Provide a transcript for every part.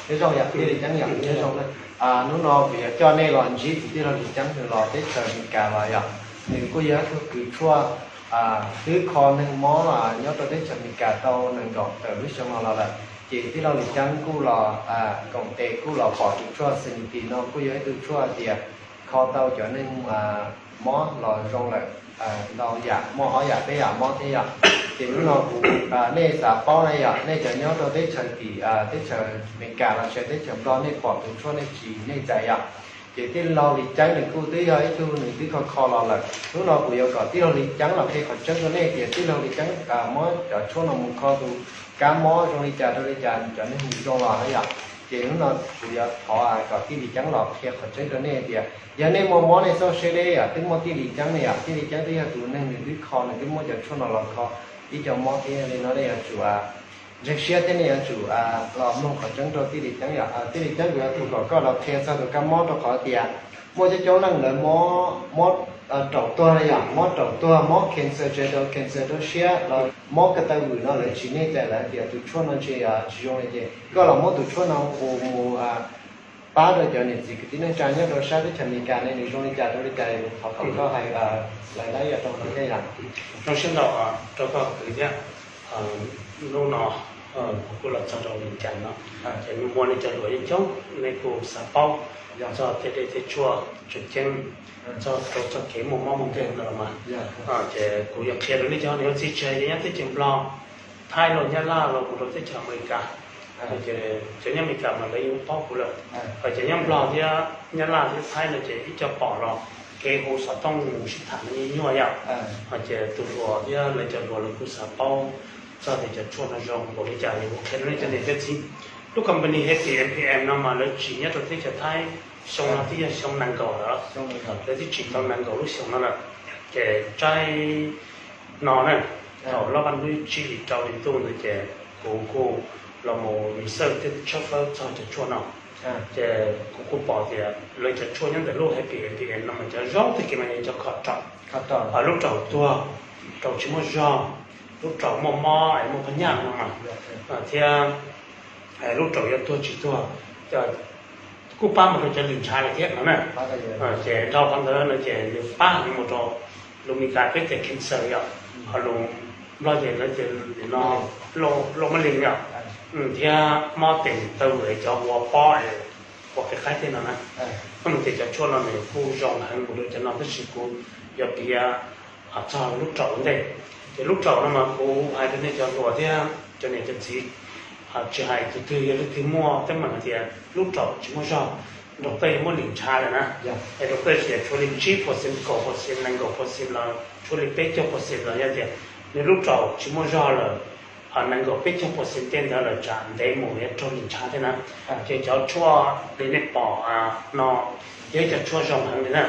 Nyob zoo yom, tij Lis Ceeb yom, nyob zoo na. Hnub no kuv yuav coj nej los ntsib tus tij laug Lis Ceeb, nws los teb chaws Amelikas los yom. Nws kuj yog ib tug kws tshuaj twb kho neeg mob nyob rau teb chaws Amelikas tau nees nkaum tawm lub xyoo no los lawm. Ces tij laug Lis Ceeb kuj los koom tes kuj los pom tus tshuaj Sanity no kuj yog ib tug tshuaj tias kho tau cov neeg mob los zoo lawm ntau yam, muaj ob yam peb yam mob thiab yom. Ces hnub no kuv, nej xav paub na yom, nej cov nyob rau teb chaws tim, teb chaws Amelikas los sis teb chaws Nplog, nej pom tus tshuaj nej tsis, nej txais yom. Ces tij laug Lis Ceeb nws kuj twb yog ib tug nws twb kho kho los lawm. Hnub no kuv yuav kom tij laug Lis Ceeb los qhia qhov tseeb rau nej tias tij laug Lis Ceeb muab cov tshuaj no mus kho tus kab mob zoo li cas rau li cas cov neeg mus zoo los na yom. Ces hnub no kuv yuav thov kom tij Lis Ceeb los qhia qhov tseeb rau nej tias yog nej muaj mob nej txhob siab deb yom, twb muaj tij Lis Ceeb ne yom. Tij Lis Ceeb twb yog tus neeg nws twb kho, nws twb muab cov tshuaj no los kho ib co mob thiab. Li no nej yuav tsum ntseeg siab thiab nej yuav tsum los mloog qhov tseeb rau tij Lis Ceeb yom. Tij Lis Ceeb kuv yuav hu kom koj los qhia txog tus kab mob rau qhov tias muaj coob coob leej lawv mob, mob raum tuag na yom, mob raum tuag, mob cancer, ces rau cancer rau siab los mob ko taw vwm no lawv tsis, nej txais lawv tias tus tshuaj no ntshe tsis zoo li. Ces koj los muab tus tshuaj no mus, mus pab rau cov niam txiv kwv tij neej tsa nyob rau sab teb chaws Amelikas ne, nws zoo li cas rau li cas, thov kom koj hais lawv lab yam rau no thiab yom. Zoo siab ntau rau koj kwv thiab. Hnub no kuv kuj los txog rau Lis Ceeb no, ces muaj nej cov hluas yeej coob, nej kuj xav paub txog tej dej tej tshuaj tseem ceeb, txog rau txoj kev muaj mob muaj nkeeg no los mas, ces kuv yuav qhia rau nej cov niam txiv tsev nyob teb chaws Nplog, Thaib los Nyab Laj los mus rau teb chaws Amelikas. Ces cov nyob Amelikas mas lawv yeej paub kuv lawm. Hos cov nyob Nplog thiab Nyab Laj thiab Thaib no ces ib co pom los kev hu xov tooj mus sib tham no yeej nyuaj yom. Hos ces tus hluas thiab lawv cov hluas lawv kuj xav paub txog tias cov tshuaj no zoo npaum li cas, ces kuv qhia rau nej cov niam cov txiv. Lub company Happy M P M no mas lawv tsim nyob rau teb chaws Thaib xyoo no twb yog xyoo nees nkaum lawm, lawv twb tsim tau nees nkaum lub xyoo no lawm. Ces tsaib no na, thaum lub paj hnub tsib hlis rau hli ntuj ntawd ces kuv kuj los mus research thiab tshawb fawb txog cov tshuaj no. Ces kuv kuj pom tias lawv cov tshuaj nyob ntawm lub Happy M P M no mas cov zoo tag kis mas yog cov kho raum, lub raum tuag, raum tsis muaj zog, lub raum muaj mob es muaj phab nyaj no mas, thiab lub raum yuav tuag tsis tuag, kuj pab mus rau cov lwm ntshav lawm thiab no na. Ces dhau qhov ntawd no ces nws pab mus rau lus Mis Kas peb tias cancer yom, ho lus Nplog ces lawv tias nim no lauj mab lees yom, thiab mob tes taw vwm cov ua pob es ua qe qaib tej no na. Koj mus tias cov tshuaj no nws kuj zoo heev mus rau cov no tab sis kuv yuav piav txog lub raum ua ntej. Ces lub raum no mas kuv hais rau nej cov hluas thiab cov niam cov txiv, tsis hais tus twg yog leej twg muaj teeb meem hais tias lub raum tsis muaj zog, doctor yuav muab lwm ntshav lawm na. Es doctor tias tshuav li tsib percent, kaum percent, nees nkaum percent los tshuav li peb caug percent los yog tias nws lub raum tsis muaj zog lawm, nees nkaum peb caug percent tej ntawd lawm tsam ntev mus yuav raug lwm ntshav thiab na. Ces cov tshuaj li nej pom no yog ib cov tshuaj zoo heev li na.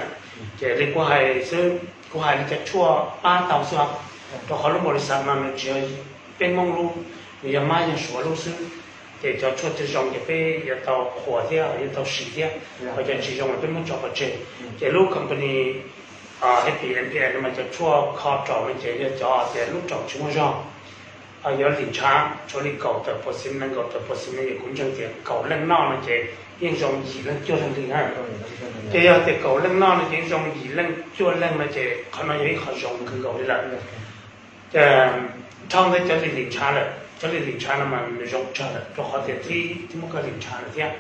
Ces li kuv hais xwb, kuv hais li cov tshuaj pab tau xwb os, rau qhov lub npaum li xav no nws tsis yog peb Hmoob lub, nws yog mab yog suav lub xwb. Ces cov tshuaj tsis zoo ces peb yuav tau qhuas thiab yuav tau siv thiab, ho cov tsis zoo los peb muab tso pov tseg. Ces lub company Happy M P M no mas cov tshuaj kho raum no ces yog cov tias lub raum tsis muaj zog, yuav lwm ntshav, tshuav li kaum tawm percent, nees nkaum tawm percent no ces kuv ntseeg tias kaum leej noj no ces yeej zoo yim leej cuaj leej li na. Ces yog tias kaum leej noj no ces zoo yim leej cuaj leej no ces qhov no yog ib qho zoo kawg nkaus li lawm. Dhau ntawd cov li lwm ntshav lawm, cov li lwm ntshav no mas nws zoo tsawg lawm rau qhov tias twb muab koj lwm ntshav lawm thiab.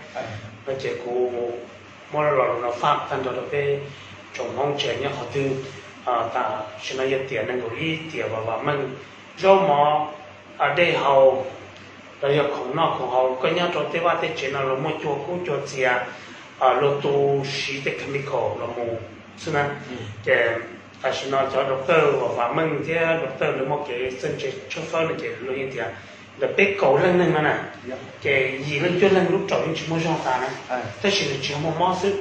No ces kuv muab lo lus no faj tag nrho rau peb tsoom Hmoob tsis hais nyob qhov twg, tam sim no yog tiam nees nkaum ib tiam vam vam meej, zaub mov, dej haus, los yog khoom noj khoom haus, koj nyob rau tej vaj tej tsev no luag muaj cua kub cua txias, luag tu siv tej chemical los mus xwb na. Ces tam sim no cov doctor vam vam meej thiab doctor lawv muaj kev txawj ntse tshawb fawb no ces luag yeej tias ntawm peb kaum leej neeg no na, ces yim leej cuaj leeg lub raum yeej tsis muaj zog tas na, tab sis nws tsis yog muaj mob xwb.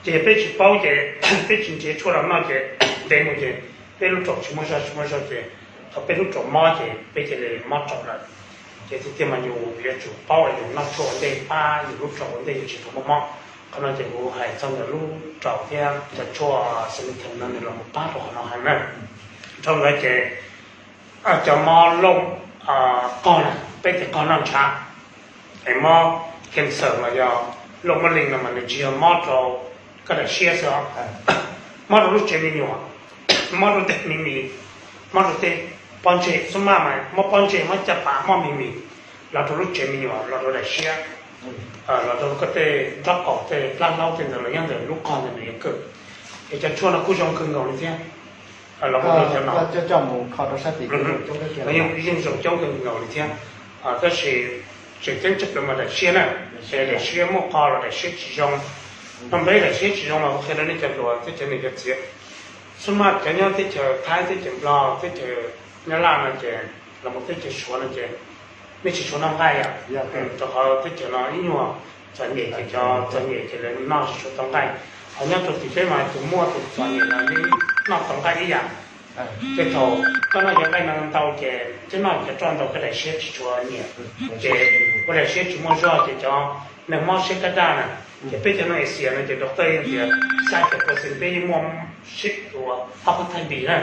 Ces peb tsis paub ces peb tsis nrhiav tshuaj los noj ces ntev mus ces peb lub raum tsis muaj zog tsis muaj zog ces thaum peb lub raum mob ces peb cia li mob raum lawm. Ces tiag tiag mas yus yuav tsum paub yus noj tshuaj ua ntej pab yus lub raum ua ntej yus tsis tau muaj mob. Qhov no ces kuv hais txog ntawm lub raum thiab cov tshuaj Sanity no nws los mus pab rau qhov no heev na. Dhau ntawd ces cov mob looj qog na, peb tias qog noj ntshav, Mob cancer los yog loj mob leeg no mas nws tsis yog mob rau koj daim siab xwb os, mob rau lub tsev me nyuam, mob rau tej me mis, mob rau tej pob ntseg, xub maj mas mob pob ntseg, mob caj pas, mob me mis, los rau lub tsev me nyuam, los rau daim siab, los rau koj tej nraub qaum, tej plab hlaub, tej ntawd los nyob ntawm lub qhov ntawd nws yuav kawg. Es cov tshuaj no kuj zoo kawg nkaus li thiab. Los mus rau cov no, yeej zoo coob kawg nkaus li thiab. Tab sis tseem ceeb tshaj plaws mas daim siab na, es daim siab muaj qhov los daim siab tsis zoo. Noj npeb daim siab tsis zoo los kuv qhia rau nej cov hluas thiab cov niam cov txiv, xub maj cov nyob teb chaws Thaib, teb chaws Nplog, teb chaws Nyab Laj no ces, los mus teb chaws Suav no ces nej tsis tshua noj nqaij os. Rau qhov teb chaws no ib nyuag txom nyem ces cov txom nyem ces lawv noj tsis tshua tau nqaij. Ho nyob rau tim peb mas tus muaj tus txom nyem los yeej noj tau nqaij ib yam. Ces thaum koj noj cov nqaij no ntau ces thiab noj cov roj ntau koj daim siab tsis tshua nyiam, ces ua daim siab tsis muaj zog ces cov neeg mob siab kab daj na, ces peb cov neeg Asia no ces doctor yeej tias xya caum percent peb yeej muaj siab tus hepatitis B na,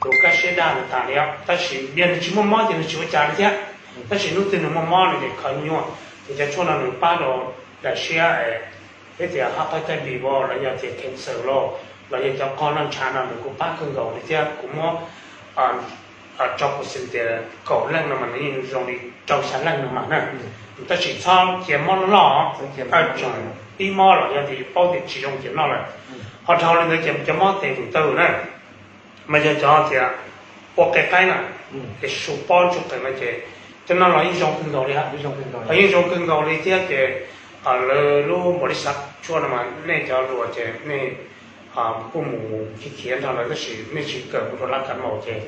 tus kab siab daj ntawd tas li os. Tab sis yog nws tsis muaj mob ces nws tsis ua cas li thiab. Tab sis hnub twg nws muaj mob no ces khaws nyuaj. Ces cov tshuaj no nws pab rau daim siab, peb tias hepatitis B los yog tias cancer los, los yog cov qog noj ntshav no nws kuj pab kawg nkaus li thiab. Kuv muab rau percent tias kaum leej no mas nws yeej zoo li rau xya leej no mas na. Tab sis txhob cia mob loj loj, tseem ib mob los yog tias yus paub tias tsis zoo ces noj lawm. Ho dhau li ntawd ces cov mob tes vwm taw na, mas yog cov tias ua qe qaib na, es su pob ntsuj qees no ces cov no los yeej zoo kawg nkaus li, yeej zoo kawg nkaus li thiab. Ces lawv lub npaum li xav tshuaj no mas nej cov hluas ces nej kuj mus khiav khiav nrog lawv tab sis nej tsis kawm mus rau lab kav maum ces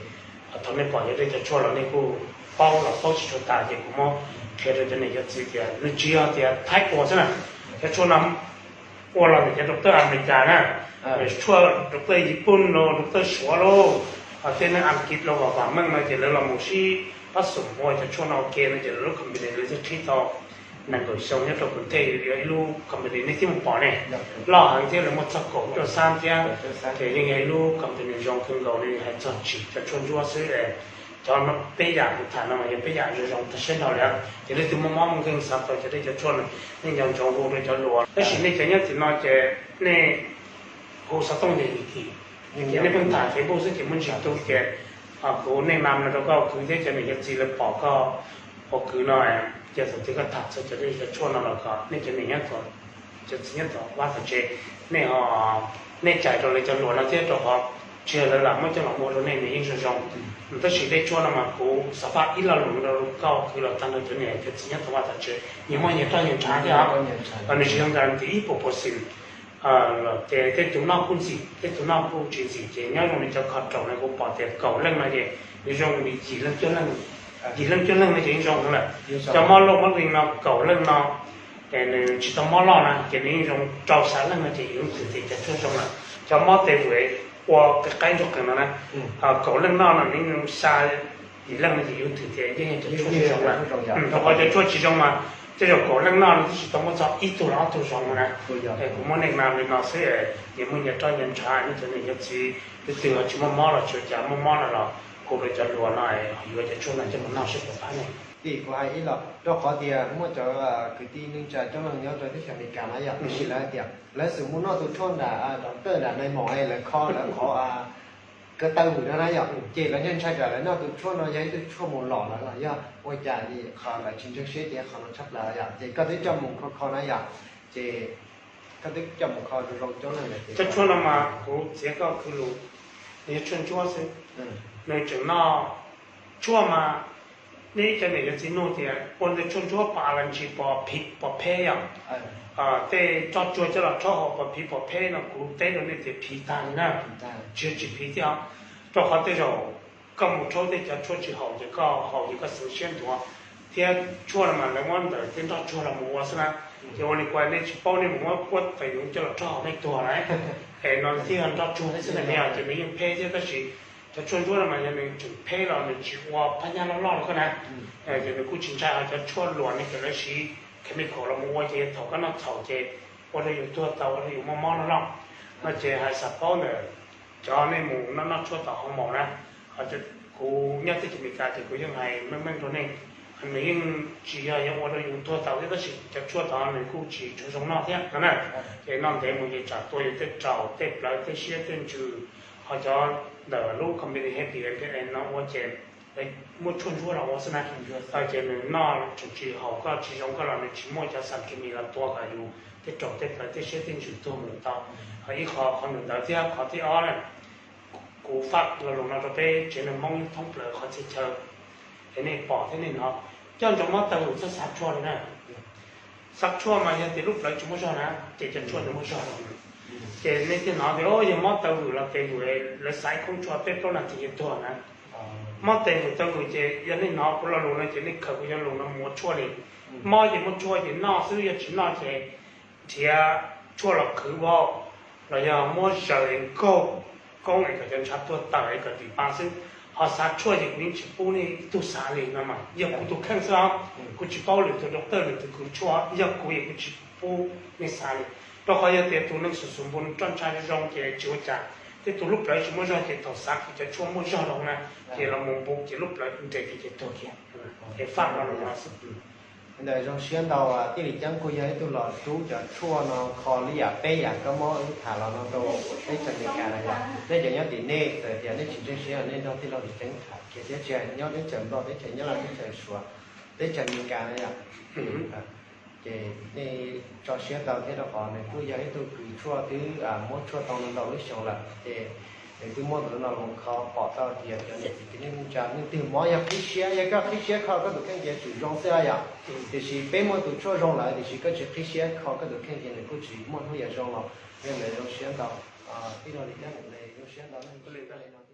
thaum nej pom yog dej cov tshuaj los nej kuj paub los paub tsis tshua tas ces kuv muab qhia rau cov niam cov txiv tias nws tsis yog tias Thaib ua xwb na, cov tshuaj no ua los ntawm cov doctor Amelikas na, tshuaj doctor Yiv Pooj los doctor Suav lauj, tej neeg Askiv los vam vam meej no ces lawv los mus sib pab xum ua cov tshuaj no ua ke no ces lawv lub company lawv thiaj qhib tau nees nkaum xyoo nyob rau kuv ntej, yog ib lub company nej twb mus pom ne, loj heev thiab lawv muaj txog kaum cuaj xab thiab. Ces yeej yog ib lub company zoo kawg nkaus li, hais txog tsim cov tshuaj ntsuab xwb. Cov peb yam kuv tham no mas yog peb yam zoo zoo tag siab nrho li. Ces leej twg muaj mob muaj nkeeg xav tau cov dej cov tshuaj no, nej nco ntsoov hu rau cov hluas. Tab sis nej cov nyob tim no ces nej hu xov tooj ces, ces nej pheej tham Facebook xwb ces muaj ntsis tu ces kuv niaj hnub no rau koj kwv thiab cov niam cov txiv lawv pom koj ua kwv no, ces thaum twg koj tham txog cov dej cov tshuaj no los kom nej cov niam nyob tom, cov txiv nyob tom vaj tom tsev, nej ho, nej cais rau lawv cov hluas no thiab rau qhov tsis yog lawv lam muab coj los muag rau nej nws yeej zoo zoo. Tab sis dej tshuaj no mas kuv xav faj ib lo lus rau koj kwv los tag nrho cov niam cov txiv nyob tom vaj tom tsev, nyias muaj nyias roj nyias ntshav thiab os. Nws tsis yog ntawd tias ib puas percent ces tej tus noj kuj ntxim, tej tus noj kuj tsis ntxim, ces nyob zoo li cov kho raum no kuv pom tias kaum leej no ces nws zoo li yim leej cuaj leej, yim leej cuaj leej no ces yeej zoo heev lawm. Cov mob loj mob leeg no kaum leej no es nws tsis tau mob loj na ces nws yeej zoo, rau xya leej no ces yus yeej twv tias cov tshuaj zoo lawm. Cov mob tes vwm ua qe qaib ntsuj qees no na, kaum leej noj no nws yeej zoo, xya yim leej no ces yus yeej twv tias yeej yog cov tshuaj tsis zoo lawm. Rau qhov cov tshuaj tsis zoo mas tej zaum kaum leej noj no twb tsis tau muaj txog ib tug los ob tug zoo na. Es kuv muab nej hais li no xwb, nyias muaj nyias roj nyias ntshav, nej cov niam cov txiv leej twg ho tsis muaj mob los tsis ua cas, muaj mob no los hu rau cov hluas no yuav cov tshuaj no coj mus noj seb puas pab nej. Tim kuv hais ib los rau qhov tias muaj cov kwv tij neej tsa coob leej nyob rau teb chaws Amelikas na yom, tiam sis lawv hais tias lawv xum mus noj tus tshuaj nram doctor nram nai maum lawv kho lawv qhov ko taw vwm no na yom, ces lawv ntshai tsam lawv noj tus tshuaj no yog ib tug tshuaj mus lom lawv los yog ua cas li, qhov lawv tsis ntseeg siab ces qhov no tshaj plaws yom, ces koj twb coj mus kho kho na yom, ces koj twb coj mus kho zoo zoo coob leej lawm. Cov tshuaj no mas kuv txiav koj kwv lus, nws yog tshuaj ntsuab xwb, nws tseem noj tshuaj mas nej cov niam cov txiv nug tias ua ntawd tshuaj ntsuab pom a la ntsis pom phiv pom pheb yom. Tej roj tsuag coj los rhaub haus pom phiv pom pheb no kuv teb rau nej tias phiv tag li na, tsis yog tsis phiv thiab. Rau qhov tej zaum koj mus rhaub tej cov tshuaj tsis haum ces koj haus ces koj xeev siab ntuav, thiab tshuaj no mas lawv muab ntawm tej nroj tsuag los mus ua xwb na. Ces ua li kuv nej tsis paub nej mus muab kuab tais nuv coj los rhaub haus nej tuag na. Es no thiaj nroj tsuag thiab xwb na, ces nws yeej pheb thiab tab sis cov tshuaj ntsuab no mas yog nws tseem pheb los nws tsis ua phab nyaj loj loj rau koj na, ces nws kuj tsis ntshai. Ho cov tshuaj luam no ces lawv siv chemical los mus ua ces thaum koj noj txhaum ces ua rau yus tuag tau, ua rau yus muaj mob no loj. No ces hais xav paub ntawm cov nej mus noj noj tshuaj tom hoo maum na, kuv nyob teb chaws Amelikas ces kuv yeej hais meej meej rau nej, Nws yeej tsis yog yog ua rau yus tuag tau thiab, tab sis cov tshuaj tod nws kuj tsis tshua zoo noj thiab no na. Ces noj ntev mus ces tsam tua yus tej raum tej plawv tej siab tej ntsws, ho cov ntawm lub company Happy M P N no ua ces muaj tshuaj ntsuab los ua xwb na. Ces nws noj tseem tsis haum koj tsis zoo koj los nws tsis muaj cov xas kis mis los tua kom yus tej raum tej plawv tej siab tej ntsws tuag mus tau. Ho ib qho qhov ntawm ntawd thiab qhov thib ob na, kuv faj lo lus no rau peb tsev neeg Hmoob thoob plaws qhov txhia chaw, es nej pom thiab nej hnov, coj ntsoov mob taw vwm txhob xav tshuaj li na. Xav tshuaj mas yog tias lub plawv tsis muaj zog na, ces cov tshuaj nws muaj zog no. Ces nej thiaj hnov tias yog mob taw vwm los ces vwm lawv xaiv khoob tshuaj peb plaub nas this ces tuag na. Mob taw vwm taw vwm ces yog nej hnov kuv lo lus no ces nej khaws kuv cov lus no mus ua tshuaj li. Mob ces muaj tshuaj ces noj xwb, yog tsis noj ces nrhiav tshuaj los khwv vau, los yog muab zaws es nkaug koob es kom cov ntshav tuag tawm es kom tim pa xwb. Ho xav tshuaj ces kuv yeej tsis pub nej ib tug xav li no mas yog kuv tus kheej xwb os. Kuv tsis paub lwm tus doctor lwm tus kws tshuaj, yog kuv es kuv tsis pub nej xav li. Rau qhov yog tias tus neeg xum xum npu roj ntsha zoo ces tsis ua cas, tej tus lub plawv tsis muaj zog ces thaum xav kuv cov tshuaj muaj zog zoo na, ces los mus npu ces lub plawv nres kiag ces tuag kiag. Es faj lo lus no xwb. Ntawd zoo siab ntau, Tij Lis Ceeb kuj yog ib tug los rub cov tshuaj no kho li yam peb yam kab mob wb tham los no rau teb chaws Amelikas no yom. Nej cov nyob tim nej txawm tias nej tsis ntseeg siab nej nrog tij laug Lis Ceeb tham kiag thiab, tsis hais nyob teb chaws Nplog, teb chaws Nyab Laj, teb chaws Suav, teb chaws Amelikas no yom. Ces nej tso siab ntau thiab rau qhov nws kuj yog ib tug kws tshuaj twb muab tshuaj tau ntau lub xyoo lawm ces nws twb muab tus no los kho pom tau tias cov niam txiv kwv tij neej tsa leej twg mob yog qhib siab, yog koj qhib siab kho koj tus kheej ces tsum zoo xwb yom. Tiam sis peb muaj tus tshuaj zoo lawm tiam sis koj tsis qhib siab kho koj tus kheej ces nws kuj tsis muaj hnub yuav zoo los. Yog ntawd zoo siab ntau, tij laug Lis Ceeb, zoo siab ntau li no.